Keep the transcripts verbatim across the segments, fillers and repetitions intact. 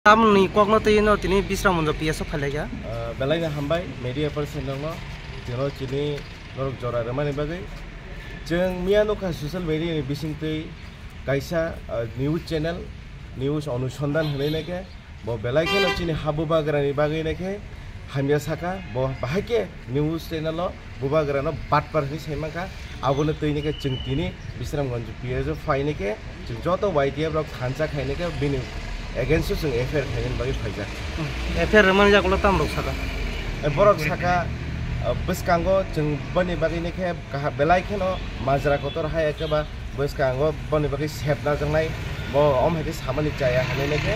Tamni kokno twi no tini Bisram Monjo P S o phailaikha. Ah, belai no hambai media person rokno, tino chini norok jora rwmani bagwi. Chwng miya nukha social media ni bisingtwi kaisa, ah, news channel, news onusondhan hinwi naikhe, bo belai kheno chini ha bubagrani bagwi naikhe hamya saka, bo bahai khe news channel o bubagrano batpar hinwi sai mankha. Abono twi naikhe chwng tini Bisramganj P S o phai naikhe chwng joto Y T F rok thansa khai naikhe bini against o chwng F I R khainani bagwi phaijak. F I R rwmani yagulo tamrok saka? E, borok saka, ah, bwskango chwng boni bagwi naikhe kaha-, belai kheno majra kotor hai eke ba bwskango boni bagwi sep najaknai, bo om hai khe samani chaya hinwi naikhe,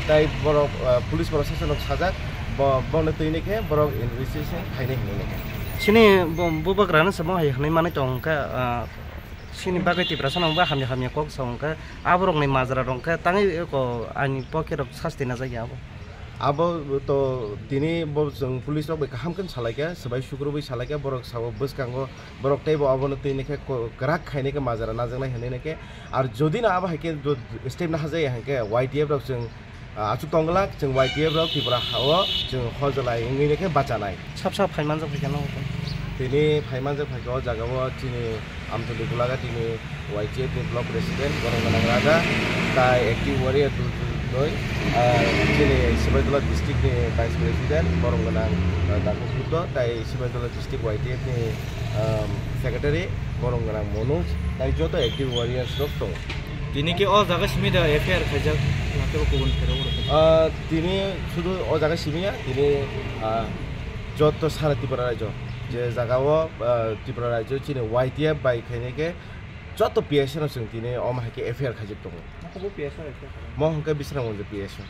tai borok, ah, police borok sasonok sajak, bo, bono twi naikhe borok investigation khainai hinwi naikhe. Chini bo, bubagrano se bo hai hinwi manwi tong khe, ah, chini bagwi Tiprasano bo hamya hamya kok sa wng khe, aborokni majra rok khe tangwi eko ani pokhe rok sasti najak ya abo. Abo to tini bo chwng police rok bai kaham khe salaikha, swbai sukrubwi salaikha, borok sao bwskango borok teibo abono twi naikhe ko-, kwrak khainai khe majra najaknai hinwi naikhe. Ar jodi no abo hai khe do-, step nahajaya hinkhe Y T F rok chwng, ah, achuk tongglak, chwng Y T F rok Tripura ha-o chwng hojlai wngwi naikhe bachanai. Sab sab phaimanjak phaikha no? Tini phaimanjak phaikha o jaga o chini Amtuli Gulaga tini Y T F ni block president borok gwnang Raja, tai active warrior du-, du-, doi, ah, chini Sibaijala district ni vice president borok gwnang, ah, Dangkuk Buddho, tai Sibaijala district Y T F ni, um, secretary borok gwnang Manoj, tai joto active warriors rok tongo. Tini khe o jaga simi da F I R khaijak, na kebo kubun pherao rw khaijak? Ah, tini sudu o jaga simi ya, tini, ah, joto sara Tripura rajyo, je jaga o, ah, Tripura rajyo chini Y T F bai khainai khe joto P S no chwng tini omo hai khe F I R khaijak tongo. Nokho bo P S o F I R khaijak? Mo hwnkhe Bisramganj P S o.